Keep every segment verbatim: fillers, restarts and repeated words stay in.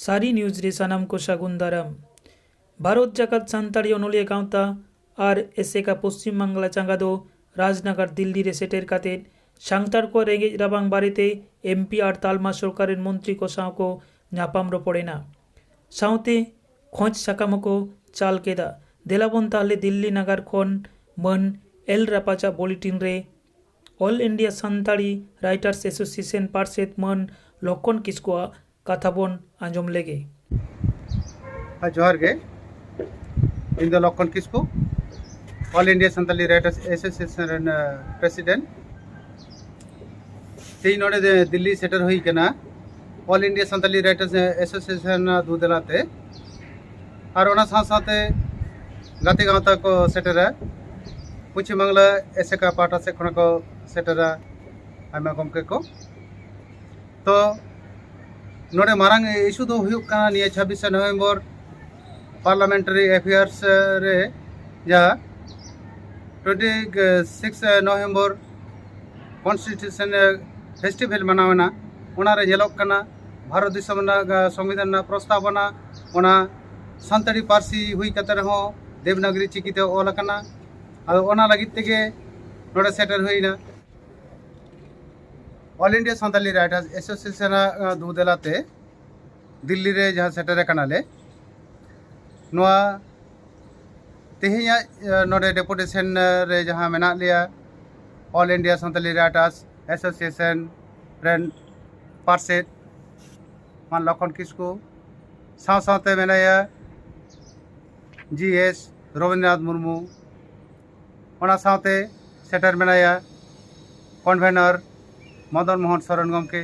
ᱛᱟᱹᱨᱤ ᱱᱤᱭᱩᱡᱽ ᱨᱮ ᱥᱟᱱᱟᱢ ᱠᱚ ᱥᱟᱹᱜᱩᱱ ᱫᱟᱨᱟᱢ᱾ ᱵᱷᱟᱨᱚᱛ ᱡᱟᱠᱟᱛ ᱥᱟᱱᱛᱟᱲᱤ ᱚᱱᱚᱞᱤᱭᱟᱹ ᱜᱟᱶᱛᱟ ᱟᱨ ᱮᱥᱮᱠᱟ ᱯᱚᱥᱪᱤᱢ ᱵᱟᱝᱞᱟ ᱪᱟᱸᱜᱟ ᱫᱚ ᱨᱟᱡᱽᱱᱟᱜᱟᱨ ᱫᱤᱞᱞᱤ ᱨᱮ ᱥᱮᱴᱮᱨ ᱠᱟᱛᱮ ᱥᱟᱱᱛᱟᱲ ᱠᱚ ᱨᱮᱸᱜᱮᱡ ᱨᱟᱵᱟᱝ ᱵᱟᱨᱮᱛᱮ ᱮᱢᱯᱤ ᱟᱨ ᱛᱟᱞᱢᱟ ᱥᱚᱨᱠᱟᱨ ᱨᱮᱱ ᱢᱚᱱᱛᱨᱤ ᱠᱚ ᱥᱟᱶ ᱠᱚ ᱧᱟᱯᱟᱢ ᱨᱚᱯᱚᱲ ᱮᱱᱟ᱾ ᱥᱟᱶᱛᱮ ᱠᱷᱚᱸᱡ ᱥᱟᱠᱟᱢ ᱦᱚᱸᱠᱚ ᱪᱟᱞ ᱠᱮᱫᱟ᱾ ᱫᱮᱞᱟᱵᱚᱱ ᱛᱟᱦᱞᱮ ᱫᱤᱞᱞᱤ ᱱᱟᱜᱟᱨ ᱠᱷᱚᱱ ᱢᱟᱹᱱ ᱮᱞ ᱨᱟᱯᱟᱪᱟᱜ ᱵᱩᱞᱮᱴᱤᱱ ᱨᱮ all India Santali writers association ᱯᱟᱨᱥᱮᱛ ᱢᱟᱹᱱ ᱞᱚᱠᱠᱷᱚᱱ ᱠᱤᱥᱠᱩᱣᱟᱜ ᱠᱟᱛᱷᱟ ᱵᱚᱱ ᱟᱸᱡᱚᱢ ᱞᱮᱜᱮ᱾ ᱦᱮᱸ, ᱡᱚᱦᱟᱨ ᱜᱮ᱾ ᱤᱧ ᱫᱚ Lakhan Kisku, all India Santali writers association ᱨᱮᱱ ᱯᱨᱮᱥᱤᱰᱮᱱᱴ᱾ ᱛᱮᱦᱮᱧ ᱱᱚᱰᱮ ᱫᱤ- ᱫᱤᱞᱞᱤ ᱥᱮᱴᱮᱨ ᱦᱩᱭ ᱠᱟᱱᱟ all India Santali writers association ᱫᱩ ᱫᱮᱞᱟᱛᱮ, ᱟᱨ ᱚᱱᱟ ᱥᱟᱶ ᱥᱟᱶᱛᱮ ᱜᱟᱛᱮ ᱜᱟᱶᱛᱟ ᱠᱚ ᱥᱮᱴᱮᱨᱟ, ᱯᱚᱪᱷᱤᱢ ᱵᱟᱝᱞᱟ ᱮᱥᱮᱠᱟ ᱯᱟᱦᱴᱟ ᱥᱮᱫ ᱠᱷᱚᱱᱟᱜ ᱠᱚ ᱥᱮᱴᱮᱨᱟ ᱟᱭᱢᱟ ᱜᱚᱢᱠᱮ ᱠᱚ᱾ ᱛᱚ ᱱᱚᱰᱮ ᱢᱟᱨᱟᱝ ᱤᱥᱩ ᱫᱚ ᱦᱩᱭᱩᱜ ᱠᱟᱱᱟ ᱱᱤᱭᱟᱹ ᱪᱷᱟᱵᱵᱤᱥᱮ ᱱᱚᱵᱷᱮᱢᱵᱚᱨ ᱯᱟᱨᱞᱟᱢᱮᱱᱴᱟᱨᱤ ᱮᱯᱷᱮᱭᱟᱨᱥ ᱨᱮ ᱡᱟᱦᱟᱸ twenty six November constitution festival ᱢᱟᱱᱟᱣ ᱮᱱᱟ᱾ ᱚᱱᱟᱨᱮ ᱧᱮᱞᱚᱜ ᱠᱟᱱᱟ ᱵᱷᱟᱨᱚᱛ ᱫᱤᱥᱚᱢ ᱨᱮᱱᱟᱜ ᱥᱚᱝᱵᱤᱫᱷᱟᱱ ᱨᱮᱱᱟᱜ ᱯᱨᱚᱥᱛᱟᱵᱚᱱᱟ ᱚᱱᱟ ᱥᱟᱱᱛᱟᱲᱤ ᱯᱟᱹᱨᱥᱤ ᱦᱩᱭ ᱠᱟᱛᱮ ᱨᱮᱦᱚᱸ ᱫᱮᱵᱽᱱᱟᱜᱽᱨᱤ ᱪᱤᱠᱤᱛᱮ ᱚᱞ ᱟᱠᱟᱱᱟ᱾ ᱟᱫᱚ ᱚᱱᱟ ᱞᱟᱹᱜᱤᱫ ᱛᱮᱜᱮ ᱱᱚᱰᱮ ᱥᱮᱴᱮᱨ ᱦᱩᱭᱱᱟ᱾ ᱚᱞ ᱤᱱᱰᱤᱭᱟ ᱥᱟᱱᱛᱟᱞᱤ ᱨᱟᱭᱴᱟᱨᱥ ᱮᱥᱳᱥᱤᱭᱮᱥᱚᱱ ᱟᱜ ᱫᱩ ᱫᱮᱞᱟᱛᱮ ᱫᱤᱞᱞᱤ ᱨᱮ ᱡᱟᱦᱟᱸ ᱥᱮᱴᱮᱨ ᱟᱠᱟᱱᱟᱞᱮ, ᱱᱚᱣᱟ ᱛᱮᱦᱮᱧᱟᱜ ᱱᱚᱰᱮ ᱰᱮᱯᱩᱴᱮᱥᱚᱱ ᱨᱮ ᱡᱟᱦᱟᱸ ᱢᱮᱱᱟᱜ ᱞᱮᱭᱟ ᱚᱞ ᱤᱱᱰᱤᱭᱟ ᱥᱟᱱᱛᱟᱞᱤ ᱨᱟᱭᱴᱟᱨᱥ ᱮᱥᱳᱥᱤᱭᱮᱥᱚᱱ ᱨᱮᱱ ᱯᱟᱨᱥᱮᱛ ᱢᱟᱱ ᱞᱚᱠᱠᱷᱚᱱ ᱠᱤᱥᱠᱩ, ᱥᱟᱶ ᱥᱟᱶᱛᱮ ᱢᱮᱱᱟᱭᱟ ᱡᱤ ᱮᱥ ᱨᱚᱵᱤᱱᱫᱨᱚᱱᱟᱛᱷ ᱢᱩᱨᱢᱩ, ᱚᱱᱟ ᱥᱟᱶᱛᱮ ᱥᱮᱴᱮᱨ ᱢᱮᱱᱟᱭᱟ ᱠᱚᱱᱵᱷᱮᱱᱚᱨ ᱢᱚᱫᱚᱱ ᱢᱳᱦᱚᱱ ᱥᱚᱨᱮᱱ ᱜᱚᱢᱠᱮ,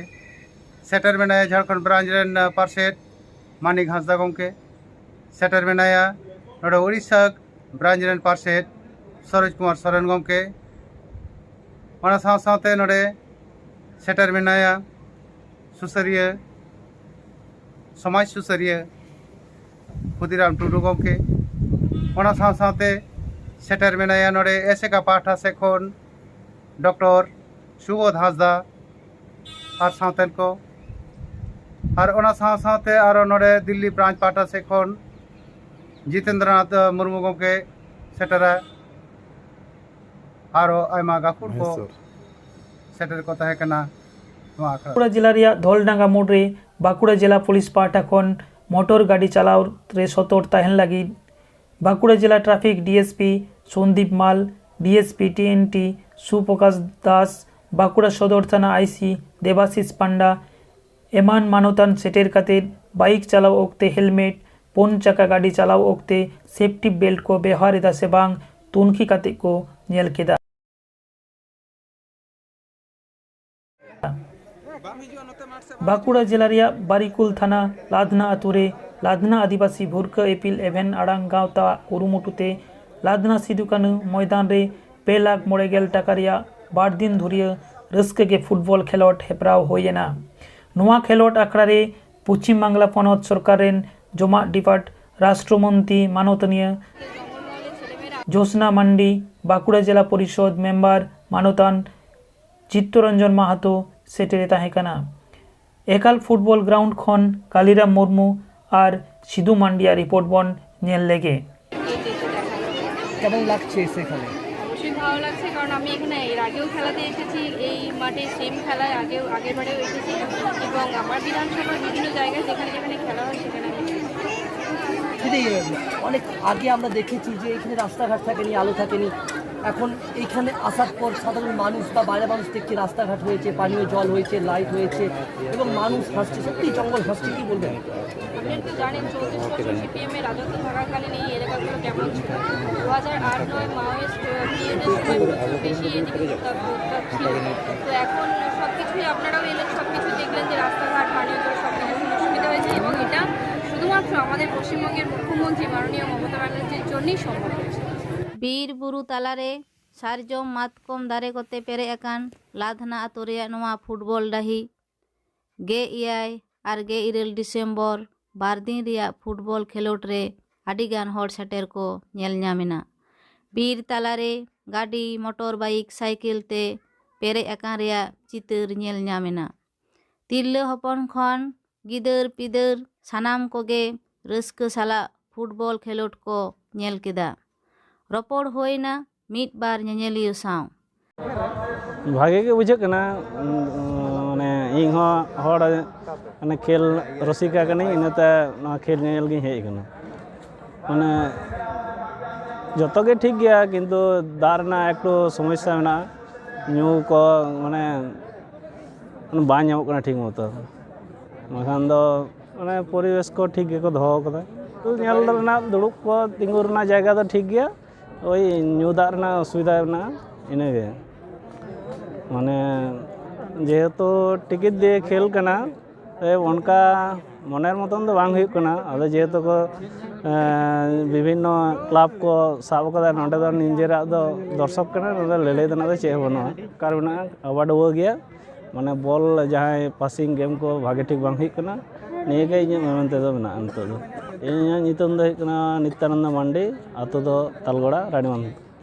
ᱥᱮᱴᱮᱨ ᱢᱮᱱᱟᱭᱟ ᱡᱷᱟᱲᱠᱷᱚᱸᱰ ᱵᱨᱟᱧᱪ ᱨᱮᱱ ᱯᱟᱨᱥᱮᱛ ᱢᱟᱱᱤᱠ ᱦᱟᱸᱥᱫᱟ ᱜᱚᱢᱠᱮ, ᱥᱮᱴᱮᱨ ᱢᱮᱱᱟᱭᱟ ᱱᱚᱰᱮ ᱩᱲᱤᱥᱥᱟ ᱵᱨᱟᱧᱪ ᱨᱮᱱ ᱯᱟᱨᱥᱮᱛ ᱥᱚᱨᱳᱡᱽ ᱠᱩᱢᱟᱨ ᱥᱚᱨᱮᱱ ᱜᱚᱢᱠᱮ, ᱚᱱᱟ ᱥᱟᱶ ᱥᱟᱶᱛᱮ ᱱᱚᱰᱮ ᱥᱮᱴᱮᱨ ᱢᱮᱱᱟᱭᱟ ᱥᱩᱥᱟᱹᱨᱤᱭᱟᱹ, ᱥᱚᱢᱟᱡᱽ ᱥᱩᱥᱟᱹᱨᱤᱭᱟᱹ ᱠᱷᱩᱫᱤᱨᱟᱢ ᱴᱩᱰᱩ ᱜᱚᱢᱠᱮ, ᱚᱱᱟ ᱥᱟᱶ ᱥᱟᱶᱛᱮ ᱥᱮᱴᱮᱨ ᱢᱮᱱᱟᱭᱟ ᱱᱚᱰᱮ ᱮᱥᱮᱠᱟ ᱯᱟᱦᱴᱟ ᱥᱮᱫ ᱠᱷᱚᱱ ᱰᱚᱠᱴᱚᱨ ᱥᱩᱵᱳᱫᱷ ᱦᱟᱸᱥᱫᱟ ᱟᱨ ᱥᱟᱶᱛᱮᱱ ᱠᱚ᱾ ᱟᱨ ᱚᱱᱟ ᱥᱟᱶ ᱥᱟᱶᱛᱮ ᱟᱨᱚ ᱱᱚᱰᱮ ᱫᱤᱞᱞᱤ ᱵᱨᱟᱧᱪ ᱯᱟᱦᱴᱟ ᱥᱮᱫ ᱠᱷᱚᱱ ᱡᱤᱛᱮᱱᱫᱨᱚᱱᱟᱛᱷ ᱢᱩᱨᱢᱩ ᱜᱚᱢᱠᱮ ᱥᱮᱴᱮᱨᱟ᱾ ᱟᱨᱚ ᱟᱭᱢᱟ ᱜᱟᱹᱠᱷᱩᱲ ᱠᱚ ᱥᱮᱴᱮᱨ ᱠᱚ ᱛᱟᱦᱮᱸ ᱠᱟᱱᱟ ᱱᱚᱣᱟ ᱟᱠᱷᱲᱟ ᱨᱮ᱾ ᱵᱟᱸᱠᱩᱲᱟ ᱡᱮᱞᱟ ᱨᱮᱭᱟᱜ ᱫᱷᱚᱞᱰᱟᱸᱜᱟ ᱢᱳᱲ ᱨᱮ ᱵᱟᱸᱠᱩᱲᱟ ᱡᱮᱞᱟ ᱯᱩᱞᱤᱥ ᱯᱟᱦᱴᱟ ᱠᱷᱚᱱ ᱢᱚᱴᱚᱨ ᱜᱟᱹᱰᱤ ᱪᱟᱞᱟᱣ ᱨᱮ ᱥᱚᱛᱚᱨ ᱛᱟᱦᱮᱱ ᱞᱟᱹᱜᱤᱫ ᱵᱟᱸᱠᱩᱲᱟ ᱡᱮᱞᱟ ᱴᱨᱟᱯᱷᱤᱠ ᱰᱤᱮᱥᱯᱤ ᱥᱚᱱᱫᱤᱯ ᱢᱟᱞ, ᱰᱤᱮᱥᱯᱤ ᱴᱤᱮᱱᱴᱤ ᱥᱩᱯᱨᱚᱠᱟᱥ ᱫᱟᱥ, ᱵᱟᱸᱠᱩᱲᱟ ᱥᱚᱫᱚᱨ ᱛᱷᱟᱱᱟ ᱟᱭᱥᱤ ᱫᱮᱵᱟᱥᱤᱥ ᱯᱟᱱᱰᱟ ᱮᱢᱟᱱ ᱢᱟᱱᱚᱛᱟᱱ ᱥᱮᱴᱮᱨ ᱠᱟᱛᱮ ᱵᱟᱭᱤᱠ ᱪᱟᱞᱟᱣ ᱚᱠᱛᱮ ᱦᱮᱞᱢᱮᱴ, ᱯᱩᱱ ᱪᱟᱠᱟ ᱜᱟᱹᱰᱤ ᱪᱟᱞᱟᱣ ᱚᱠᱛᱮ ᱥᱮᱯᱴᱤ ᱵᱮᱞᱴ ᱠᱚ ᱵᱮᱣᱦᱟᱨ ᱮᱫᱟ ᱥᱮ ᱵᱟᱝ ᱛᱩᱱᱠᱷᱤ ᱠᱟᱛᱮ ᱠᱚ ᱧᱮᱞ ᱠᱮᱫᱟ᱾ ᱵᱟᱸᱠᱩᱲᱟ ᱡᱮᱞᱟ ᱨᱮᱭᱟᱜ ᱵᱟᱨᱤᱠᱩᱞ ᱛᱷᱟᱱᱟ ᱞᱟᱫᱷᱱᱟ ᱟᱛᱳ ᱨᱮ ᱞᱟᱫᱷᱱᱟ ᱟᱹᱫᱤᱵᱟᱹᱥᱤ ᱵᱷᱩᱨᱠᱟᱹ ᱮᱯᱤᱞ ᱮᱵᱷᱮᱱ ᱟᱲᱟᱝ ᱜᱟᱶᱛᱟ ᱠᱩᱨᱩᱢᱩᱴᱩ ᱛᱮ ᱞᱟᱫᱷᱱᱟ ᱥᱤᱫᱩ ᱠᱟᱹᱱᱦᱩ ᱢᱚᱭᱫᱟᱱ ᱨᱮ ᱯᱮ ᱞᱟᱠᱷ ᱢᱚᱬᱮ ᱜᱮᱞ ᱴᱟᱠᱟ ᱨᱮᱭᱟᱜ ᱵᱟᱨ ᱫᱤᱱ ᱫᱷᱩᱨᱤᱭᱟᱹ ᱨᱟᱹᱥᱠᱟᱹ ᱜᱮ ᱯᱷᱩᱴᱵᱚᱞ ᱠᱷᱮᱞᱳᱰ ᱦᱮᱯᱨᱟᱣ ᱦᱩᱭ ᱮᱱᱟ᱾ ᱱᱚᱣᱟ ᱠᱷᱮᱞᱳᱰ ᱟᱠᱷᱲᱟ ᱨᱮ ᱯᱚᱪᱷᱤᱢ ᱵᱟᱝᱞᱟ ᱯᱚᱱᱚᱛ ᱥᱚᱨᱠᱟᱨ ᱨᱮᱱ ᱡᱚᱢᱟᱜ ᱰᱤᱯᱟᱨᱴ ᱨᱟᱥᱴᱨᱚ ᱢᱚᱱᱛᱨᱤ ᱢᱟᱱᱚᱛᱟᱱᱤᱭᱟᱹ ᱡᱳᱥᱱᱟ ᱢᱟᱱᱰᱤ, ᱵᱟᱸᱠᱩᱲᱟ ᱡᱮᱞᱟ ᱯᱚᱨᱤᱥᱚᱫ ᱢᱮᱢᱵᱟᱨ ᱢᱟᱱᱚᱛᱟᱱ ᱪᱤᱛᱛᱚᱨᱚᱧᱡᱚᱱ ᱢᱟᱦᱟᱛᱚ ᱥᱮᱴᱮᱨᱮ ᱛᱟᱦᱮᱸ ᱠᱟᱱᱟ᱾ ᱮᱠᱟᱞ ᱯᱷᱩᱴᱵᱚᱞ ᱜᱨᱟᱣᱩᱱᱰ ᱠᱷᱚᱱ ᱠᱟᱞᱤᱨᱟᱢ ᱢᱩᱨᱢᱩ ᱟᱨ ᱥᱤᱫᱷᱩ ᱢᱟᱱᱰᱤᱭᱟᱜ ᱨᱤᱯᱳᱨᱴ ᱵᱚᱱ ᱧᱮᱞ ᱞᱮᱜᱮ᱾ কেমন লাগছে এসে এখানে? অবশ্যই ভালো লাগছে, কারণ আমি এখানে এর আগেও খেলাতে এসেছি, এই মাঠে সেম খেলায় আগেও, আগের বারেও এসেছি, এবং আমার বিধানসভার বিভিন্ন জায়গায় যেখানে যেখানে খেলা হয় সেখানে আমি এসেছি। দিদি, অনেক আগে আমরা দেখেছি যে এখানে রাস্তাঘাট থাকেনি, আলো থাকেনি, এখন এখানে আসার পর সাধারণ মানুষ বা বাইরের মানুষ দেখছে রাস্তাঘাট হয়েছে, পানীয় জল হয়েছে, লাইট হয়েছে এবং মানুষ হাসছে, সত্যি জঙ্গল হাসছে, কি বলবেন? আপনি তো জানেন চৌত্রিশ বছর সিপিএম এর রাজত্ব থাকাকালীন এই এলাকাগুলো কেমন ছিল। দু হাজার আট নয় মাওয়েস্ট পিরিয়ডের সময় প্রচুর বেশি এদিকে উত্তাপ উত্তাপ ছিল। তো এখন সব কিছুই আপনারাও এলেন, সব কিছু দেখলেন যে রাস্তাঘাট, পানীয় জল, সব কিছু সুযোগ সুবিধা হয়েছে এবং এটা শুধুমাত্র আমাদের পশ্চিমবঙ্গের মুখ্যমন্ত্রী মাননীয় মমতা ব্যানার্জির জন্যই সম্ভব হয়েছে। ᱵᱤᱨ ᱵᱩᱨᱩ ᱛᱟᱞᱟᱨᱮ ᱥᱟᱨᱡᱚᱢ ᱢᱟᱛᱠᱚᱢ ᱫᱟᱨᱮ ᱠᱚᱛᱮ ᱯᱮᱨᱮᱡ ᱟᱠᱟᱱ ᱞᱟᱫᱷᱱᱟ ᱟᱛᱳ ᱨᱮᱭᱟᱜ ᱱᱚᱣᱟ ᱯᱷᱩᱴᱵᱚᱞ ᱰᱟᱹᱦᱤ ᱜᱮᱞ ᱮᱭᱟᱭ ᱟᱨ ᱜᱮᱞ ᱤᱨᱟᱹᱞ ᱰᱤᱥᱮᱢᱵᱚᱨ ᱵᱟᱨ ᱫᱤᱱ ᱨᱮᱭᱟᱜ ᱯᱷᱩᱴᱵᱚᱞ ᱠᱷᱮᱞᱳᱰ ᱨᱮ ᱟᱹᱰᱤᱜᱟᱱ ᱦᱚᱲ ᱥᱮᱴᱮᱨ ᱠᱚ ᱧᱮᱞ ᱧᱟᱢ ᱮᱱᱟ᱾ ᱵᱤᱨ ᱛᱟᱞᱟᱨᱮ ᱜᱟᱹᱰᱤ, ᱢᱚᱴᱚᱨ ᱵᱟᱭᱤᱠ, ᱥᱟᱭᱠᱮᱞ ᱛᱮ ᱯᱮᱨᱮᱡ ᱟᱠᱟᱱ ᱨᱮᱭᱟᱜ ᱪᱤᱛᱟᱹᱨ ᱧᱮᱞ ᱧᱟᱢ ᱮᱱᱟ᱾ ᱛᱤᱨᱞᱟᱹ ᱦᱚᱯᱚᱱ ᱠᱷᱚᱱ ᱜᱤᱫᱟᱹᱨ ᱯᱤᱫᱟᱹᱨ ᱥᱟᱱᱟᱢ ᱠᱚᱜᱮ ᱨᱟᱹᱥᱠᱟᱹ ᱥᱟᱞᱟᱜ ᱯᱷᱩᱴᱵᱚᱞ ᱠᱷᱮᱞᱳᱰ ᱠᱚ ᱧᱮᱞ ᱠᱮᱫᱟ᱾ ᱨᱚᱯᱚᱲ ᱦᱩᱭᱱᱟ ᱢᱤᱫ ᱵᱟᱨ ᱧᱮᱧᱮᱞᱤᱭᱟᱹ ᱥᱟᱶ᱾ ᱵᱷᱟᱜᱮ ᱜᱮ ᱵᱩᱡᱷᱟᱹᱜ ᱠᱟᱱᱟ᱾ ᱩᱸ, ᱢᱟᱱᱮ ᱤᱧ ᱦᱚᱸ ᱦᱚᱲ, ᱢᱟᱱᱮ ᱠᱷᱮᱞ ᱨᱩᱥᱤᱠᱟ ᱠᱟᱹᱱᱟᱹᱧ, ᱤᱱᱟᱹᱛᱮ ᱱᱚᱣᱟ ᱠᱷᱮᱞ ᱧᱮᱧᱮᱞ ᱜᱤᱧ ᱦᱮᱡ ᱟᱠᱟᱱᱟ᱾ ᱢᱟᱱᱮ ᱡᱚᱛᱚ ᱜᱮ ᱴᱷᱤᱠ ᱜᱮᱭᱟ, ᱠᱤᱱᱛᱩ ᱫᱟᱜ ᱨᱮᱱᱟᱜ ᱮᱠᱴᱩ ᱥᱚᱢᱚᱥᱥᱟ ᱢᱮᱱᱟᱜᱼᱟ᱾ ᱧᱩ ᱠᱚ ᱢᱟᱱᱮ ᱵᱟᱝ ᱧᱟᱢᱚᱜ ᱠᱟᱱᱟ ᱴᱷᱤᱠ ᱢᱚᱛᱚ, ᱵᱟᱠᱷᱟᱱ ᱫᱚ ᱢᱟᱱᱮ ᱯᱚᱨᱤᱵᱮᱥ ᱠᱚ ᱴᱷᱤᱠ ᱜᱮᱠᱚ ᱫᱚᱦᱚ ᱟᱠᱟᱫᱟ᱾ ᱧᱮᱞ ᱨᱮᱱᱟᱜ, ᱫᱩᱲᱩᱵ ᱠᱚ, ᱛᱤᱸᱜᱩ ᱨᱮᱱᱟᱜ ᱡᱟᱭᱜᱟ ᱫᱚ ᱴᱷᱤᱠ ᱜᱮᱭᱟ, ᱳᱭ ᱧᱩ ᱫᱟᱜ ᱨᱮᱱᱟᱜ ᱚᱥᱩᱵᱤᱫᱷᱟ ᱢᱮᱱᱟᱜᱼᱟ, ᱤᱱᱟᱹᱜᱮ᱾ ᱢᱟᱱᱮ ᱡᱮᱦᱮᱛᱩ ᱴᱤᱠᱤᱴ ᱫᱤᱭᱮ ᱠᱷᱮᱞ ᱠᱟᱱᱟ, ᱛᱚ ᱚᱱᱠᱟ ᱢᱚᱱᱮᱨ ᱢᱚᱛᱚᱱ ᱫᱚ ᱵᱟᱝ ᱦᱩᱭᱩᱜ ᱠᱟᱱᱟ᱾ ᱟᱫᱚ ᱡᱮᱦᱮᱛᱩ ᱠᱚ, ᱮᱸ, ᱵᱤᱵᱷᱤᱱᱱᱚ ᱠᱞᱟᱵᱽ ᱠᱚ ᱥᱟᱵ ᱟᱠᱟᱫᱟ, ᱱᱚᱸᱰᱮ ᱫᱚ ᱱᱤᱡᱮᱨᱟᱜ ᱫᱚ ᱫᱚᱨᱥᱚᱠ ᱠᱟᱱᱟ, ᱱᱚᱸᱰᱮ ᱞᱟᱹᱞᱟᱹᱭ ᱛᱮᱱᱟᱜ ᱫᱚ ᱪᱮᱫ ᱦᱚᱸ ᱵᱟᱹᱱᱩᱜᱼᱟ᱾ ᱫᱚᱨᱠᱟᱨ ᱢᱮᱱᱟᱜᱼᱟ, ᱟᱵᱟᱰᱩᱣᱟᱹ ᱜᱮᱭᱟ, ᱢᱟᱱᱮ ᱵᱚᱞ ᱡᱟᱦᱟᱸᱭ ᱯᱟᱥᱤᱝ ᱜᱮᱢ ᱠᱚ ᱵᱷᱟᱜᱮ ᱴᱷᱤᱠ ᱵᱟᱝ ᱦᱩᱭᱩᱜ ᱠᱟᱱᱟ᱾ ᱱᱤᱭᱟᱹ ᱜᱮ ᱤᱧᱟᱹᱜ ᱢᱮᱱ ᱛᱮᱫᱚ ᱢᱮᱱᱟᱜᱼᱟ ᱱᱤᱛᱚᱜ ᱫᱚ᱾ ᱤᱧᱟᱹᱜ ᱧᱩᱛᱩᱢ ᱫᱚ ᱦᱩᱭᱩᱜ ᱠᱟᱱᱟ ᱱᱤᱛᱭᱟᱱᱚᱱᱫᱚ ᱢᱟᱱᱰᱤ, ᱟᱛᱳ ᱫᱚ ᱛᱟᱞᱜᱚᱲᱟ, ᱨᱟᱱᱤᱵᱟᱸᱫᱷ᱾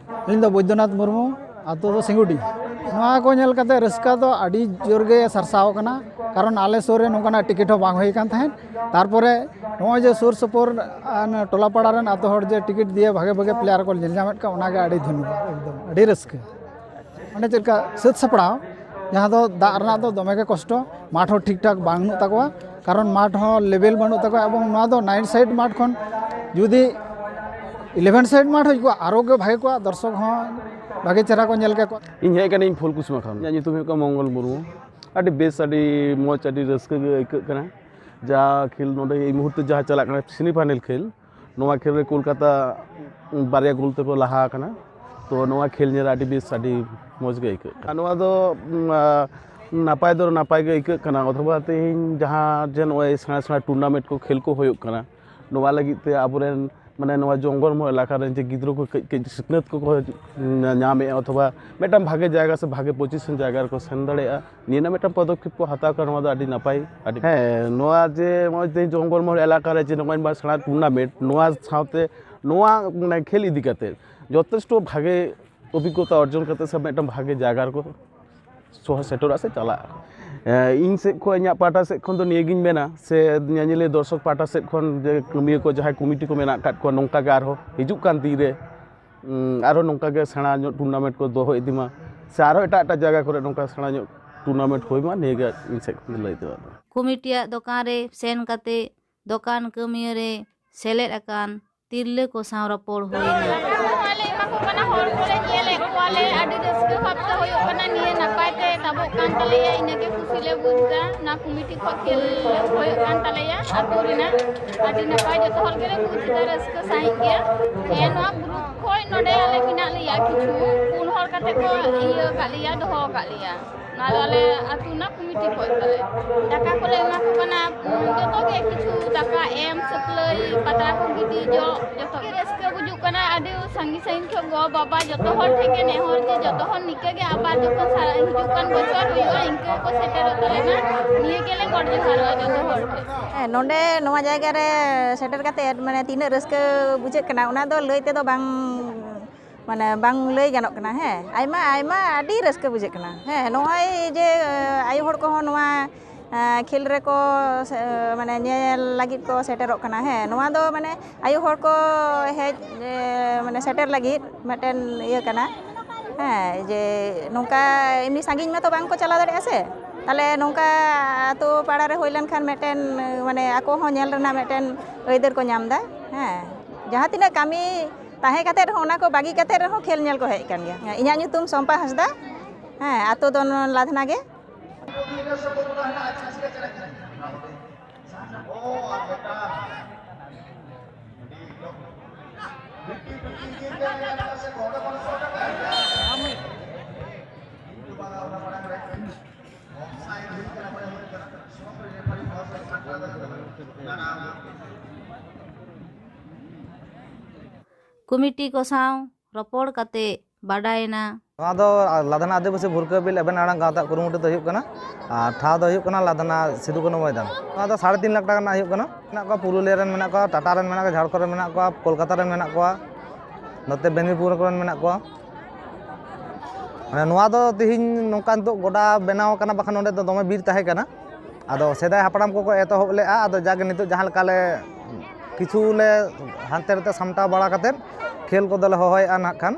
ᱤᱧ ᱫᱚ ᱵᱳᱭᱫᱚᱱᱟᱛᱷ ᱢᱩᱨᱢᱩ, ᱟᱛᱳ ᱫᱚ ᱥᱤᱸᱜᱩᱰᱤ᱾ ᱱᱚᱣᱟ ᱠᱚ ᱧᱮᱞ ᱠᱟᱛᱮ ᱨᱟᱹᱥᱠᱟᱹ ᱫᱚ ᱟᱹᱰᱤ ᱡᱳᱨ ᱜᱮ ᱥᱟᱨᱥᱟᱣ ᱠᱟᱱᱟ, ᱠᱟᱨᱚᱱ ᱟᱞᱮ ᱥᱩᱨ ᱨᱮ ᱱᱚᱝᱠᱟᱱᱟᱜ ᱴᱤᱠᱤᱴ ᱦᱚᱸ ᱵᱟᱝ ᱦᱩᱭ ᱠᱟᱱ ᱛᱟᱦᱮᱸᱫ᱾ ᱛᱟᱨᱯᱚᱨᱮ ᱱᱚᱜᱼᱚᱭ ᱡᱮ ᱥᱩᱨ ᱥᱩᱯᱩᱨ, ᱟᱱ, ᱴᱚᱞᱟ ᱯᱟᱲᱟ ᱨᱮᱱ ᱟᱛᱳ ᱦᱚᱲ ᱡᱮ ᱴᱤᱠᱤᱴ ᱫᱤᱭᱮ ᱵᱷᱟᱜᱮ ᱵᱷᱟᱜᱮ ᱯᱞᱮᱭᱟᱨ ᱠᱚ ᱧᱮᱞ ᱧᱟᱢᱮᱫ ᱠᱚᱣᱟ, ᱚᱱᱟᱜᱮ ᱟᱹᱰᱤ ᱫᱷᱚᱱᱭᱚᱵᱟᱫ, ᱮᱠᱫᱚᱢ ᱟᱹᱰᱤ ᱨᱟᱹᱥᱠᱟᱹ᱾ ᱚᱸᱰᱮ ᱪᱮᱫ ᱞᱮᱠᱟ ᱥᱟᱹᱛ ᱥᱟᱯᱲᱟᱣ, ᱡᱟᱦᱟᱸ ᱫᱚ ᱫᱟᱜ ᱨᱮᱱᱟᱜ ᱫᱚ ᱫᱚᱢᱮ ᱜᱮ ᱠᱚᱥᱴᱚ, ᱢᱟᱴᱷ ᱦᱚᱸ ᱴᱷᱤᱠ ᱴᱷᱟᱠ ᱵᱟᱹᱱᱩᱜ ᱛᱟᱠᱚᱣᱟ, ᱠᱟᱨᱚᱱ ᱢᱟᱴᱷ ᱦᱚᱸ ᱞᱮᱵᱮᱞ ᱵᱟᱹᱱᱩᱜ ᱛᱟᱠᱚᱣᱟ᱾ ᱮᱵᱚᱝ ᱱᱚᱣᱟ ᱫᱚ ᱱᱟᱭᱤᱱ ᱥᱟᱭᱤᱰ ᱢᱟᱴᱷ ᱠᱷᱚᱱ ᱡᱩᱫᱤ ᱤᱞᱮᱵᱷᱮᱱ ᱥᱟᱭᱤᱰ ᱢᱟᱴᱷ ᱦᱩᱭ ᱠᱚᱜᱼᱟ, ᱟᱨᱚ ᱜᱮ ᱵᱷᱟᱜᱮ ᱠᱚᱜᱼᱟ, ᱫᱚᱨᱥᱚᱠ ᱦᱚᱸ ᱵᱷᱟᱜᱮ ᱪᱮᱦᱨᱟ ᱠᱚ ᱧᱮᱞ ᱠᱮᱠᱚᱣᱟ᱾ ᱤᱧ ᱦᱮᱡ ᱠᱟᱹᱱᱟᱹᱧ ᱯᱷᱩᱞᱠᱩᱥᱢᱟ ᱠᱷᱚᱱ᱾ ᱤᱧᱟᱹᱜ ᱧᱩᱛᱩᱢ ᱦᱩᱭᱩᱜ ᱠᱟᱱᱟ ᱢᱚᱝᱜᱚᱞ ᱢᱩᱨᱢᱩ᱾ ᱟᱹᱰᱤ ᱵᱮᱥ, ᱟᱹᱰᱤ ᱢᱚᱡᱽ, ᱟᱹᱰᱤ ᱨᱟᱹᱥᱠᱟᱹ ᱜᱮ ᱟᱹᱭᱠᱟᱹᱜ ᱠᱟᱱᱟ᱾ ᱡᱟ ᱠᱷᱮᱞ ᱱᱚᱰᱮ ᱮᱭ ᱢᱩᱦᱩᱨᱛᱮ ᱡᱟᱦᱟᱸ ᱪᱟᱞᱟᱜ ᱠᱟᱱᱟ, ᱥᱮᱢᱤ ᱯᱷᱟᱭᱱᱮᱞ ᱠᱷᱮᱞ, ᱱᱚᱣᱟ ᱠᱷᱮᱞ ᱨᱮ ᱠᱳᱞᱠᱟᱛᱟ ᱵᱟᱨᱭᱟ ᱜᱳᱞ ᱛᱮᱠᱚ ᱞᱟᱦᱟ ᱟᱠᱟᱱᱟ᱾ ᱛᱚ, ᱱᱚᱣᱟ ᱠᱷᱮᱞ ᱧᱮᱞ ᱨᱮ ᱟᱹᱰᱤ ᱵᱮᱥ, ᱟᱹᱰᱤ ᱢᱚᱡᱽ ᱜᱮ ᱟᱹᱭᱠᱟᱹᱜ ᱠᱟᱱᱟ᱾ ᱱᱚᱣᱟ ᱫᱚ, ᱩᱢ, ᱟ, ᱱᱟᱯᱟᱭ ᱫᱚ ᱱᱟᱯᱟᱭ ᱜᱮ ᱟᱹᱭᱠᱟᱹᱜ ᱠᱟᱱᱟ᱾ ᱚᱛᱷᱚᱵᱟ ᱛᱮᱦᱮᱧ ᱡᱟᱦᱟᱸ ᱡᱮ ᱱᱚᱜᱼᱚᱭ ᱥᱮᱬᱟ ᱥᱮᱬᱟ ᱴᱩᱨᱱᱟᱢᱮᱱᱴ ᱠᱚ ᱠᱷᱮᱞ ᱠᱚ ᱦᱩᱭᱩᱜ ᱠᱟᱱᱟ, ᱱᱚᱣᱟ ᱞᱟᱹᱜᱤᱫ ᱛᱮ ᱟᱵᱚᱨᱮᱱ, ᱢᱟᱱᱮ, ᱱᱚᱣᱟ ᱡᱚᱝᱜᱚᱞ ᱢᱚᱦᱚᱞ ᱮᱞᱟᱠᱟ ᱨᱮᱱ ᱡᱮ ᱜᱤᱫᱽᱨᱟᱹ ᱠᱚ ᱠᱟᱹᱡ ᱠᱟᱹᱡ ᱥᱤᱠᱷᱱᱟᱹᱛ ᱠᱚᱠᱚ ᱧᱟᱢᱮᱫᱼᱟ, ᱚᱛᱷᱚᱵᱟ ᱢᱤᱫᱴᱟᱝ ᱵᱷᱟᱜᱮ ᱡᱟᱭᱜᱟ ᱥᱮ ᱵᱷᱟᱜᱮ ᱯᱚᱡᱤᱥᱚᱱ ᱡᱟᱭᱜᱟ ᱨᱮᱠᱚ ᱥᱮᱱ ᱫᱟᱲᱮᱭᱟᱜᱼᱟ, ᱱᱤᱭᱟᱹ ᱨᱮᱱᱟᱜ ᱢᱤᱫᱴᱟᱝ ᱯᱚᱫᱚᱠᱷᱮᱯ ᱠᱚ ᱦᱟᱛᱟᱣ ᱠᱟᱱᱟ, ᱱᱚᱣᱟ ᱫᱚ ᱟᱹᱰᱤ ᱱᱟᱯᱟᱭ, ᱟᱹᱰᱤ ᱦᱮᱸ, ᱱᱚᱣᱟ ᱡᱮ ᱱᱚᱜᱼᱚᱭ ᱛᱮᱦᱮᱧ ᱡᱚᱝᱜᱚᱞ ᱢᱚᱦᱚᱞ ᱮᱞᱟᱠᱟ ᱨᱮ ᱡᱮ ᱱᱚᱜᱼᱚᱭ ᱱᱚᱣᱟ ᱥᱮᱬᱟ ᱴᱩᱨᱱᱟᱢᱮᱱᱴ, ᱱᱚᱣᱟ ᱥᱟᱶᱛᱮ ᱱᱚᱣᱟ, ᱢᱟᱱᱮ, ᱠᱷᱮᱞ ᱤᱫᱤ ᱠᱟᱛᱮ ᱡᱚᱛᱷᱮᱥᱴᱚ ᱵᱷᱟᱜᱮ ᱚᱵᱷᱤᱜᱽᱜᱚᱛᱟ ᱚᱨᱡᱚᱱ ᱠᱟᱛᱮ ᱥᱮ ᱢᱤᱫᱴᱟᱝ ᱵᱷᱟᱜᱮ ᱡᱟᱭᱜᱟ ᱨᱮᱠᱚ ᱥᱚᱦᱚᱨ ᱥᱮᱴᱮᱨᱚᱜᱼᱟ ᱥᱮ ᱪᱟᱞᱟᱜᱼᱟ᱾ ᱤᱧ ᱥᱮᱫ ᱠᱷᱚᱱ, ᱤᱧᱟᱹᱜ ᱯᱟᱦᱴᱟ ᱥᱮᱫ ᱠᱷᱚᱱ ᱫᱚ ᱱᱤᱭᱟᱹᱜᱤᱧ ᱢᱮᱱᱟ, ᱥᱮ ᱧᱮᱧᱮᱞᱤᱭᱟᱹ ᱫᱚᱨᱥᱚᱠ ᱯᱟᱦᱴᱟ ᱥᱮᱫ ᱠᱷᱚᱱ ᱡᱮ ᱠᱟᱹᱢᱤᱭᱟᱹ ᱠᱚ ᱡᱟᱦᱟᱸᱭ ᱠᱚᱢᱤᱴᱤ ᱠᱚ ᱢᱮᱱᱟᱜ ᱟᱠᱟᱫ ᱠᱚᱣᱟ, ᱱᱚᱝᱠᱟ ᱜᱮ ᱟᱨᱦᱚᱸ ᱦᱤᱡᱩᱜ ᱠᱟᱱ ᱫᱤᱱ ᱨᱮ, ᱩᱸ, ᱟᱨᱦᱚᱸ ᱱᱚᱝᱠᱟ ᱜᱮ ᱥᱮᱬᱟ ᱧᱚᱜ ᱴᱩᱨᱱᱟᱢᱮᱱᱴ ᱠᱚ ᱫᱚᱦᱚ ᱤᱫᱤ ᱢᱟ, ᱥᱮ ᱟᱨᱦᱚᱸ ᱮᱴᱟᱜ ᱮᱴᱟᱜ ᱡᱟᱭᱜᱟ ᱠᱚᱨᱮ ᱱᱚᱝᱠᱟ ᱥᱮᱬᱟ ᱧᱚᱜ ᱴᱩᱨᱱᱟᱢᱮᱱᱴ ᱦᱩᱭ ᱢᱟ, ᱱᱤᱭᱟᱹ ᱜᱮ ᱤᱧ ᱥᱮᱫ ᱠᱷᱚᱱ ᱞᱟᱹᱭ ᱛᱮᱱᱟᱜ ᱫᱚ᱾ ᱠᱚᱢᱤᱴᱤᱭᱟᱜ ᱫᱚᱠᱟᱱ ᱨᱮ ᱥᱮᱱ ᱠᱟᱛᱮ ᱫᱚᱠᱟᱱ ᱠᱟᱹᱢᱤᱭᱟᱹ ᱨᱮ ᱥᱮᱞᱮᱫ ᱟᱠᱟᱱ ᱛᱤᱨᱞᱟᱹ ᱠᱚ ᱥᱟᱶ ᱨᱚᱯᱚᱲ ᱦᱩᱭ ᱮᱱᱟ᱾ ᱦᱚᱸᱞᱮ ᱮᱢᱟ ᱠᱚ ᱠᱟᱱᱟ, ᱦᱚᱲ ᱠᱚᱞᱮ ᱧᱮᱞᱮᱫ ᱠᱚᱣᱟᱞᱮ, ᱟᱹᱰᱤ ᱨᱟᱹᱥᱠᱟᱹ ᱵᱷᱟᱵᱽ ᱛᱮ ᱦᱩᱭᱩᱜ ᱠᱟᱱᱟ, ᱱᱤᱭᱟᱹ ᱱᱟᱯᱟᱭ ᱛᱮ ᱛᱟᱵᱚᱜ ᱠᱟᱱ ᱛᱟᱞᱮᱭᱟ, ᱤᱱᱟᱹᱜᱮ ᱠᱩᱥᱤ ᱞᱮ ᱵᱩᱡᱽ ᱮᱫᱟ᱾ ᱱᱚᱣᱟ ᱠᱚᱢᱤᱴᱤ ᱠᱷᱚᱱ ᱠᱷᱮᱞ ᱦᱩᱭᱩᱜ ᱠᱟᱱ ᱛᱟᱞᱮᱭᱟ ᱟᱹᱛᱩ ᱨᱮᱱᱟᱜ, ᱟᱹᱰᱤ ᱱᱟᱯᱟᱭ, ᱡᱚᱛᱚ ᱦᱚᱲ ᱜᱮᱞᱮ ᱵᱩᱡᱽ ᱮᱫᱟ, ᱨᱟᱹᱥᱠᱟᱹ ᱥᱟᱺᱦᱤᱡ ᱜᱮ᱾ ᱦᱮᱸ, ᱱᱚᱣᱟ ᱜᱨᱩᱯ ᱠᱷᱚᱱ ᱱᱚᱰᱮ ᱟᱞᱮ ᱢᱮᱱᱟᱜ ᱞᱮᱭᱟ ᱠᱤᱪᱷᱩ, ᱯᱩᱱ ᱦᱚᱲ ᱠᱟᱛᱮ ᱠᱚ ᱤᱭᱟᱹ ᱟᱠᱟᱫ ᱞᱮᱭᱟ, ᱫᱚᱦᱚ ᱟᱠᱟᱫ ᱞᱮᱭᱟ᱾ ᱱᱚᱣᱟ ᱫᱚ ᱟᱞᱮ ᱟᱹᱛᱩ ᱨᱮᱱᱟᱜ ᱠᱚᱢᱤᱴᱤ ᱠᱷᱚᱱ ᱛᱟᱞᱮ᱾ ᱫᱟᱠᱟ ᱠᱚᱞᱮ ᱮᱢᱟ ᱠᱚ ᱠᱟᱱᱟ, ᱩᱸ, ᱡᱚᱛᱚ ᱜᱮ ᱠᱤᱪᱷᱩ ᱫᱟᱠᱟ ᱮᱢ, ᱥᱟᱹᱯᱞᱟᱹᱭ, ᱯᱟᱛᱲᱟ ᱠᱚ ᱜᱤᱰᱤ, ᱡᱚᱜ, ᱡᱚᱛᱚ ᱜᱮ᱾ ᱨᱟᱹᱥᱠᱟᱹ ᱵᱩᱡᱩᱜ ᱠᱟᱱᱟ, ᱟᱹᱰᱤ ᱥᱟᱺᱜᱤᱧ ᱥᱟᱺᱜᱤᱧ ᱠᱷᱚᱱ ᱜᱚ ᱵᱟᱵᱟ ᱡᱚᱛᱚ ᱦᱚᱲ ᱴᱷᱮᱱ ᱜᱮ ᱱᱮᱦᱚᱨ ᱡᱮ ᱡᱚᱛᱚ ᱦᱚᱲ ᱱᱤᱝᱠᱟᱹ ᱜᱮ ᱟᱵᱟᱨ ᱡᱚᱠᱷᱚᱱ ᱥᱟᱨᱟ ᱦᱤᱡᱩᱜ ᱠᱟᱱ ᱵᱚᱪᱷᱚᱨ ᱦᱩᱭᱩᱜᱼᱟ, ᱤᱱᱠᱟᱹ ᱜᱮᱠᱚ ᱥᱮᱴᱮᱨᱚᱜ ᱛᱟᱞᱮ ᱢᱟ, ᱱᱤᱭᱟᱹ ᱜᱮᱞᱮ ᱜᱚᱰ ᱡᱚᱦᱟᱨᱚᱜᱼᱟ ᱡᱚᱛᱚ ᱦᱚᱲ ᱴᱷᱮᱱ᱾ ᱦᱮᱸ, ᱱᱚᱰᱮ ᱱᱚᱣᱟ ᱡᱟᱭᱜᱟ ᱨᱮ ᱥᱮᱴᱮᱨ ᱠᱟᱛᱮ ᱢᱟᱱᱮ ᱛᱤᱱᱟᱹᱜ ᱨᱟᱹᱥᱠᱟᱹ ᱵᱩᱡᱷᱟᱹᱜ ᱠᱟᱱᱟ, ᱚᱱᱟ ᱫᱚ ᱞᱟᱹᱭ ᱛᱮᱫᱚ ᱵᱟᱝ, ᱢᱟᱱᱮ ᱵᱟᱝ ᱞᱟᱹᱭ ᱜᱟᱱᱚᱜ ᱠᱟᱱᱟ᱾ ᱦᱮᱸ, ᱟᱭᱢᱟ, ᱟᱭᱢᱟ, ᱟᱹᱰᱤ ᱨᱟᱹᱥᱠᱟᱹ ᱵᱩᱡᱷᱟᱹᱜ ᱠᱟᱱᱟ᱾ ᱦᱮᱸ, ᱱᱚᱜᱼᱚᱭ ᱡᱮ, ᱟᱭᱳ ᱦᱚᱲ ᱠᱚᱦᱚᱸ ᱱᱚᱣᱟ, ᱮᱸ, ᱠᱷᱮᱞ ᱨᱮᱠᱚ ᱥᱮ, ᱢᱟᱱᱮ ᱧᱮᱞ ᱞᱟᱹᱜᱤᱫ ᱠᱚ ᱥᱮᱴᱮᱨᱚᱜ ᱠᱟᱱᱟ᱾ ᱦᱮᱸ, ᱱᱚᱣᱟ ᱫᱚ ᱢᱟᱱᱮ ᱟᱭᱳ ᱦᱚᱲ ᱠᱚ ᱦᱮᱡ, ᱮ, ᱢᱟᱱᱮ ᱥᱮᱴᱮᱨ ᱞᱟᱹᱜᱤᱫ ᱢᱤᱫᱴᱮᱱ ᱤᱭᱟᱹ ᱠᱟᱱᱟ᱾ ᱦᱮᱸ, ᱡᱮ ᱱᱚᱝᱠᱟ ᱮᱢᱱᱤ ᱥᱟᱺᱜᱤᱧ ᱢᱟᱛᱚ ᱵᱟᱝ ᱠᱚ ᱪᱟᱞᱟᱣ ᱫᱟᱲᱮᱭᱟᱜᱼᱟ ᱥᱮ, ᱛᱟᱦᱞᱮ ᱱᱚᱝᱠᱟ ᱟᱛᱳ ᱯᱟᱲᱟ ᱨᱮ ᱦᱩᱭ ᱞᱮᱱᱠᱷᱟᱱ ᱢᱤᱫᱴᱮᱱ, ᱢᱟᱱᱮ ᱟᱠᱚ ᱦᱚᱸ ᱧᱮᱞ ᱨᱮᱱᱟᱜ ᱢᱤᱫᱴᱮᱱ ᱟᱹᱭᱫᱟᱹᱨ ᱠᱚ ᱧᱟᱢ ᱮᱫᱟ᱾ ᱦᱮᱸ, ᱡᱟᱦᱟᱸ ᱛᱤᱱᱟᱹᱜ ᱠᱟᱹᱢᱤ ᱛᱟᱦᱮᱸ ᱠᱟᱛᱮ ᱨᱮᱦᱚᱸ, ᱚᱱᱟ ᱠᱚ ᱵᱟᱹᱜᱤ ᱠᱟᱛᱮ ᱨᱮᱦᱚᱸ ᱠᱷᱮᱞ ᱧᱮᱞ ᱠᱚ ᱦᱮᱡ ᱟᱠᱟᱱ ᱜᱮᱭᱟ᱾ ᱤᱧᱟᱹᱜ ᱧᱩᱛᱩᱢ ᱥᱚᱢᱯᱟ ᱦᱟᱸᱥᱫᱟ᱾ ᱦᱮᱸ, ᱟᱛᱳ ᱫᱚ ᱱᱚᱣᱟ ᱞᱟᱫᱷᱱᱟ ᱜᱮ᱾ ᱠᱚᱢᱤᱴᱤ ᱠᱚ ᱥᱟᱶ ᱨᱚᱯᱚᱲ ᱠᱟᱛᱮ ᱵᱟᱰᱟᱭᱮᱱᱟ᱾ ᱱᱚᱣᱟ ᱫᱚ ᱞᱟᱫᱷᱱᱟ ᱟᱹᱫᱤᱵᱟᱹᱥᱤ ᱵᱷᱩᱨᱠᱟᱹ ᱵᱤᱞ ᱮᱵᱷᱮᱱ ᱟᱲᱟᱝ ᱜᱟᱶᱛᱟ ᱠᱩᱨᱩᱢᱩᱴᱩ ᱫᱚ ᱦᱩᱭᱩᱜ ᱠᱟᱱᱟ᱾ ᱟᱨ ᱴᱷᱟᱶ ᱫᱚ ᱦᱩᱭᱩᱜ ᱠᱟᱱᱟ ᱞᱟᱫᱷᱱᱟ ᱥᱤᱫᱩ ᱠᱟᱹᱱᱦᱩ ᱢᱚᱭᱫᱟᱱ᱾ ᱱᱚᱣᱟ ᱫᱚ ᱥᱟᱲᱮ ᱛᱤᱱ ᱞᱟᱠᱷ ᱴᱟᱠᱟ ᱨᱮᱱᱟᱜ ᱦᱩᱭᱩᱜ ᱠᱟᱱᱟ᱾ ᱢᱮᱱᱟᱜ ᱠᱚᱣᱟ, ᱯᱩᱨᱩᱞᱤᱭᱟᱹ ᱨᱮᱱ ᱢᱮᱱᱟᱜ ᱠᱚᱣᱟ, ᱴᱟᱴᱟ ᱨᱮᱱ ᱢᱮᱱᱟᱜ ᱠᱚᱣᱟ, ᱡᱷᱟᱲᱠᱷᱚᱸᱰ ᱨᱮᱱ ᱢᱮᱱᱟᱜ ᱠᱚᱣᱟ, ᱠᱳᱞᱠᱟᱛᱟ ᱨᱮᱱ ᱢᱮᱱᱟᱜ ᱠᱚᱣᱟ, ᱱᱚᱛᱮ ᱢᱮᱫᱽᱱᱤᱯᱩᱨ ᱠᱚᱨᱮᱱ ᱢᱮᱱᱟᱜ ᱠᱚᱣᱟ᱾ ᱢᱟᱱᱮ ᱱᱚᱣᱟ ᱫᱚ ᱛᱤᱦᱤᱧ ᱱᱚᱝᱠᱟ ᱱᱤᱛᱚᱜ ᱜᱚᱰᱟ ᱵᱮᱱᱟᱣ ᱟᱠᱟᱱᱟ, ᱵᱟᱠᱷᱟᱱ ᱱᱚᱸᱰᱮ ᱫᱚ ᱫᱚᱢᱮ ᱵᱤᱨ ᱛᱟᱦᱮᱸ ᱠᱟᱱᱟ᱾ ᱟᱫᱚ ᱥᱮᱫᱟᱭ ᱦᱟᱯᱲᱟᱢ ᱠᱚᱠᱚ ᱮᱛᱚᱦᱚᱵ ᱞᱮᱫᱼᱟ, ᱟᱫᱚ ᱡᱟᱜᱮ ᱱᱤᱛᱚᱜ ᱡᱟᱦᱟᱸ ᱞᱮᱠᱟ ᱞᱮ ᱠᱤᱪᱷᱩ ᱞᱮ ᱦᱟᱱᱛᱮ ᱱᱟᱛᱮ ᱥᱟᱢᱴᱟᱣ ᱵᱟᱲᱟ ᱠᱟᱛᱮᱫ ᱠᱷᱮᱞ ᱠᱚᱫᱚᱞᱮ ᱦᱚᱦᱚᱭᱮᱫᱼᱟ ᱱᱟᱜ ᱠᱷᱟᱱ᱾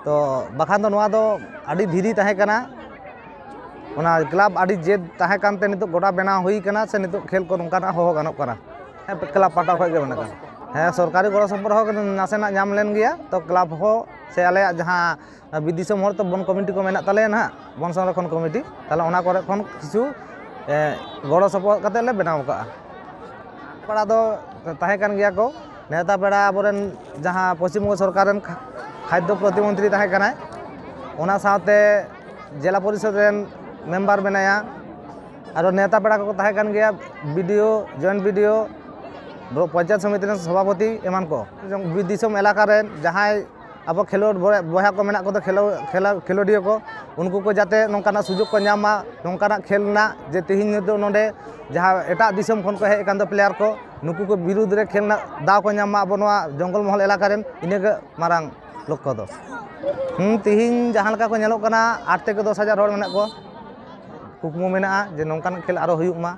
ᱛᱚ ᱵᱟᱠᱷᱟᱱ ᱫᱚ ᱱᱚᱣᱟ ᱫᱚ ᱟᱹᱰᱤ ᱫᱷᱤᱨᱤ ᱛᱟᱦᱮᱸ ᱠᱟᱱᱟ, ᱚᱱᱟ ᱠᱞᱟᱵᱽ ᱟᱹᱰᱤ ᱡᱮᱫ ᱛᱟᱦᱮᱸ ᱠᱟᱱᱛᱮ ᱱᱤᱛᱚᱜ ᱜᱚᱰᱟ ᱵᱮᱱᱟᱣ ᱦᱩᱭ ᱠᱟᱱᱟ, ᱥᱮ ᱱᱤᱛᱚᱜ ᱠᱷᱮᱞ ᱠᱚ ᱱᱚᱝᱠᱟᱱᱟᱜ ᱦᱚᱦᱚ ᱜᱟᱱᱚᱜ ᱠᱟᱱᱟ᱾ ᱦᱮᱸ, ᱠᱞᱟᱵᱽ ᱯᱟᱦᱴᱟ ᱠᱷᱚᱱ ᱜᱮ ᱢᱮᱱᱟᱜ ᱠᱟᱱᱟ᱾ ᱦᱮᱸ, ᱥᱚᱨᱠᱟᱨᱤ ᱜᱚᱲᱚ ᱥᱚᱯᱚᱦᱚᱫ ᱱᱟᱥᱮᱱᱟᱜ ᱧᱟᱢ ᱞᱮᱱ ᱜᱮᱭᱟ, ᱛᱚ ᱠᱞᱟᱵᱽ ᱦᱚᱸ ᱥᱮ ᱟᱞᱮᱭᱟᱜ ᱡᱟᱦᱟᱸ ᱵᱤᱨ ᱫᱤᱥᱚᱢ ᱦᱚᱲ ᱛᱚ ᱵᱚᱱ ᱠᱚᱢᱤᱴᱤ ᱠᱚ ᱢᱮᱱᱟᱜ ᱛᱟᱞᱮᱭᱟ ᱱᱟᱦᱟᱜ, ᱵᱚᱱ ᱥᱚᱝᱨᱚᱠᱷᱚᱱ ᱠᱚᱢᱤᱴᱤ, ᱛᱟᱦᱚᱞᱮ ᱚᱱᱟ ᱠᱚᱨᱮ ᱠᱷᱚᱱ ᱠᱤᱪᱷᱩ, ᱮ, ᱜᱚᱲᱚ ᱥᱚᱯᱚᱦᱚᱫ ᱠᱟᱛᱮ ᱞᱮ ᱵᱮᱱᱟᱣ ᱠᱟᱜᱼᱟ᱾ ᱯᱮᱲᱟ ᱫᱚ ᱛᱟᱦᱮᱸ ᱠᱟᱱ ᱜᱮᱭᱟ ᱠᱚ, ᱱᱮᱣᱛᱟ ᱯᱮᱲᱟ ᱟᱵᱚᱨᱮᱱ ᱡᱟᱦᱟᱸ ᱯᱚᱥᱪᱤᱢ ᱵᱚᱝᱜᱚ ᱥᱚᱨᱠᱟᱨ ᱨᱮᱱ ᱠᱷᱟ-, ᱠᱷᱟᱫᱽᱫᱚ ᱯᱨᱚᱛᱤᱢᱚᱱᱛᱨᱤ ᱛᱟᱦᱮᱸ ᱠᱟᱱᱟᱭ, ᱚᱱᱟ ᱥᱟᱶᱛᱮ ᱡᱮᱞᱟ ᱯᱚᱨᱤᱥᱚᱫᱽ ᱨᱮᱱ ᱢᱮᱢᱵᱟᱨ ᱢᱮᱱᱟᱭᱟ, ᱟᱨᱚ ᱱᱮᱣᱛᱟ ᱯᱮᱲᱟ ᱠᱚᱠᱚ ᱛᱟᱦᱮᱸ ᱠᱟᱱ ᱜᱮᱭᱟ, ᱵᱤ ᱰᱤ ᱳ, ᱡᱚᱭᱮᱱᱴ ᱵᱤ ᱰᱤ ᱳ, ᱵᱞᱚ-, ᱯᱚᱧᱪᱟᱭᱮᱛ ᱥᱚᱢᱤᱛᱤ ᱨᱮᱱ ᱥᱚᱵᱷᱟᱯᱚᱛᱤ ᱮᱢᱟᱱ ᱠᱚ᱾ ᱡᱮᱢᱚᱱ ᱵᱤᱨ ᱫᱤᱥᱚᱢ ᱮᱞᱟᱠᱟ ᱨᱮᱱ ᱡᱟᱦᱟᱸᱭ ᱟᱵᱚ ᱠᱷᱮᱞᱳᱰ ᱵᱚᱭ-, ᱵᱚᱭᱦᱟ ᱠᱚ ᱢᱮᱱᱟᱜ ᱠᱚᱫᱚ, ᱠᱷᱮᱞᱳ-, ᱠᱷᱮᱞᱟ-, ᱠᱷᱮᱞᱳᱰᱤᱭᱟᱹ ᱠᱚ, ᱩᱱᱠᱩ ᱠᱚ ᱡᱟᱛᱮ ᱱᱚᱝᱠᱟᱱᱟᱜ ᱥᱩᱡᱳᱜᱽ ᱠᱚ ᱧᱟᱢ ᱢᱟ, ᱱᱚᱝᱠᱟᱱᱟᱜ ᱠᱷᱮᱞ ᱨᱮᱱᱟᱜ, ᱡᱮ ᱛᱮᱦᱮᱧ ᱱᱤᱛᱚᱜ ᱱᱚᱰᱮ ᱡᱟᱦᱟᱸ ᱮᱴᱟᱜ ᱫᱤᱥᱚᱢ ᱠᱷᱚᱱ ᱠᱚ ᱦᱮᱡ ᱟᱠᱟᱱ ᱫᱚ ᱯᱞᱮᱭᱟᱨ ᱠᱚ, ᱱᱩᱠᱩ ᱠᱚ ᱵᱤᱨᱩᱫᱽ ᱨᱮ ᱠᱷᱮᱞ ᱨᱮᱱᱟᱜ ᱫᱟᱣ ᱠᱚ ᱧᱟᱢ ᱢᱟ ᱟᱵᱚ ᱱᱚᱣᱟ ᱡᱚᱝᱜᱚᱞ ᱢᱚᱦᱚᱞ ᱮᱞᱟᱠᱟ ᱨᱮᱱ, ᱤᱱᱟᱹᱜᱮ ᱢᱟᱨᱟᱝ ᱞᱚᱠᱠᱷᱚ ᱫᱚ᱾ ᱦᱩᱸ, ᱛᱤᱦᱤᱧ ᱡᱟᱦᱟᱸ ᱞᱮᱠᱟ ᱠᱚ ᱧᱮᱞᱚᱜ ᱠᱟᱱᱟ, ᱟᱴ ᱛᱷᱮᱠᱮ ᱫᱚᱥ ᱦᱟᱡᱟᱨ ᱦᱚᱲ ᱢᱮᱱᱟᱜ ᱠᱚᱣᱟ᱾ ᱠᱩᱠᱢᱩ ᱢᱮᱱᱟᱜᱼᱟ ᱡᱮ ᱱᱚᱝᱠᱟᱱᱟᱜ ᱠᱷᱮᱞ ᱟᱨᱚ ᱦᱩᱭᱩᱜ ᱢᱟ,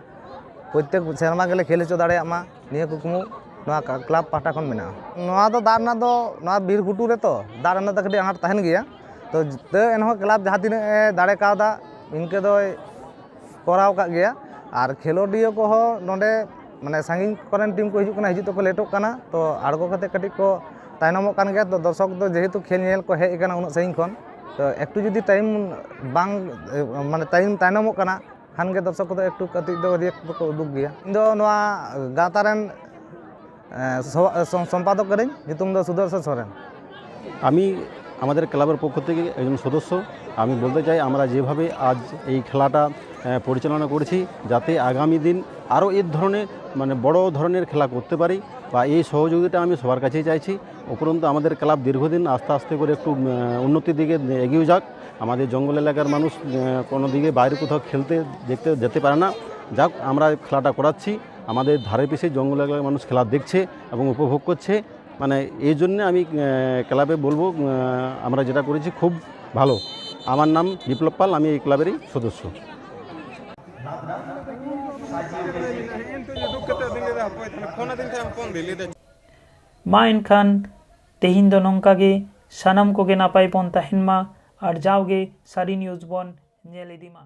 ᱯᱨᱚᱛᱛᱮᱠ ᱥᱮᱨᱢᱟ ᱜᱮᱞᱮ ᱠᱷᱮᱞ ᱦᱚᱪᱚ ᱫᱟᱲᱮᱭᱟᱜ ᱢᱟ, ᱱᱤᱭᱟᱹ ᱠᱩᱠᱢᱩ ᱱᱚᱣᱟ ᱠᱟ-, ᱠᱞᱟᱵᱽ ᱯᱟᱦᱴᱟ ᱠᱷᱚᱱ ᱢᱮᱱᱟᱜᱼᱟ᱾ ᱱᱚᱣᱟ ᱫᱚ ᱫᱟᱜ ᱨᱮᱱᱟᱜ ᱫᱚ, ᱱᱚᱣᱟ ᱵᱤᱨ ᱜᱷᱩᱴᱩ ᱨᱮᱛᱚ ᱫᱟᱜ ᱨᱮᱱᱟᱜ ᱫᱚ ᱠᱟᱹᱴᱤᱡ ᱟᱱᱟᱴ ᱛᱟᱦᱮᱱ ᱜᱮᱭᱟ, ᱛᱚ ᱛᱟᱹᱣ ᱮᱱᱦᱚᱸ ᱠᱞᱟᱵᱽ ᱡᱟᱦᱟᱸ ᱛᱤᱱᱟᱹᱜ ᱮ ᱫᱟᱲᱮ ᱠᱟᱣᱫᱟ, ᱤᱱᱠᱟᱹ ᱫᱚᱭ ᱠᱚᱨᱟᱣ ᱠᱟᱜ ᱜᱮᱭᱟ᱾ ᱟᱨ ᱠᱷᱮᱞᱳᱰᱤᱭᱟᱹ ᱠᱚᱦᱚᱸ ᱱᱚᱰᱮ, ᱢᱟᱱᱮ, ᱥᱟᱺᱜᱤᱧ ᱠᱚᱨᱮᱱ ᱴᱤᱢ ᱠᱚ ᱦᱤᱡᱩᱜ ᱠᱟᱱᱟ, ᱦᱤᱡᱩᱜ ᱛᱮᱠᱚ ᱞᱮᱴᱚᱜ ᱠᱟᱱᱟ, ᱛᱚ ᱟᱬᱜᱚ ᱠᱟᱛᱮ ᱠᱟᱹᱴᱤᱡ ᱠᱚ ᱛᱟᱭᱱᱚᱢᱚᱜ ᱠᱟᱱ ᱜᱮᱭᱟ᱾ ᱛᱚ ᱫᱚᱨᱥᱚᱠ ᱫᱚ ᱡᱮᱦᱮᱛᱩ ᱠᱷᱮᱞ ᱧᱮᱞ ᱠᱚ ᱦᱮᱡ ᱟᱠᱟᱱᱟ ᱩᱱᱟᱹᱜ ᱥᱟᱺᱜᱤᱧ ᱠᱷᱚᱱ, ᱛᱚ ᱮᱠᱴᱩ ᱡᱩᱫᱤ ᱴᱟᱭᱤᱢ ᱵᱟᱝ, ᱢᱟᱱᱮ, ᱴᱟᱭᱤᱢ ᱛᱟᱭᱱᱚᱢᱚᱜ ᱠᱟᱱᱟ, ᱠᱷᱟᱱ ᱜᱮ ᱫᱚᱨᱥᱚᱠ ᱠᱚᱫᱚ ᱮᱠᱴᱩ ᱠᱟᱹᱴᱤᱡ ᱫᱚ ᱨᱤᱭᱮᱠᱴ ᱫᱚᱠᱚ ᱩᱫᱩᱜ ᱜᱮᱭᱟ᱾ ᱤᱧ ᱫᱚ ᱱᱚᱣᱟ ᱜᱟᱶᱛᱟ ᱨᱮᱱ, ᱮ, ᱥᱚ-, ᱥᱚ-, ᱥᱚᱢᱯᱟᱫᱚᱠ ᱠᱟᱹᱱᱟᱹᱧ, ᱧᱩᱛᱩᱢ ᱫᱚ ᱥᱩᱫᱚᱨᱥᱚᱱ ᱥᱚᱨᱮᱱ᱾ আমি আমাদের ক্লাবের পক্ষ থেকে একজন সদস্য, আমি বলতে চাই, আমরা যেভাবে আজ এই খেলাটা, আহ, পরিচালনা করেছি, যাতে আগামী দিন আরও এর ধরনের, মানে, বড় ধরনের খেলা করতে পারি, বা এই সহযোগিতা আমি সবার কাছেই চাইছি। উপরন্তু আমাদের ক্লাব দীর্ঘদিন আস্তে আস্তে করে একটু, আহ, উন্নতির দিকে এগিয়ে যাক। আমাদের জঙ্গল এলাকার মানুষ, আহ, কোনো দিকে বাইরে কোথাও খেলতে দেখতে যেতে পারে না। যাক, আমরা খেলাটা করাচ্ছি, আমাদের ধারে পিছে জঙ্গল এলাকার মানুষ খেলা দেখছে এবং উপভোগ করছে। মানে, এই জন্য আমি, আহ, ক্লাবে বলবো, আহ, আমরা যেটা করেছি খুব ভালো। আমার নাম বিপ্লব পাল, আমি এই ক্লাবেরই সদস্য। ᱢᱟ ᱮᱱᱠᱷᱟᱱ ᱛᱮᱦᱮᱧ ᱫᱚ ᱱᱚᱝᱠᱟ ᱜᱮ, ᱥᱟᱱᱟᱢ ᱠᱚᱜᱮ ᱱᱟᱯᱟᱭ ᱵᱚᱱ ᱛᱟᱦᱮᱱ ᱢᱟ ᱟᱨ ᱡᱟᱣᱜᱮ ᱥᱟᱹᱨᱤ ᱱᱤᱭᱩᱡᱽ ᱵᱚᱱ ᱧᱮᱞ ᱤᱫᱤ ᱢᱟ᱾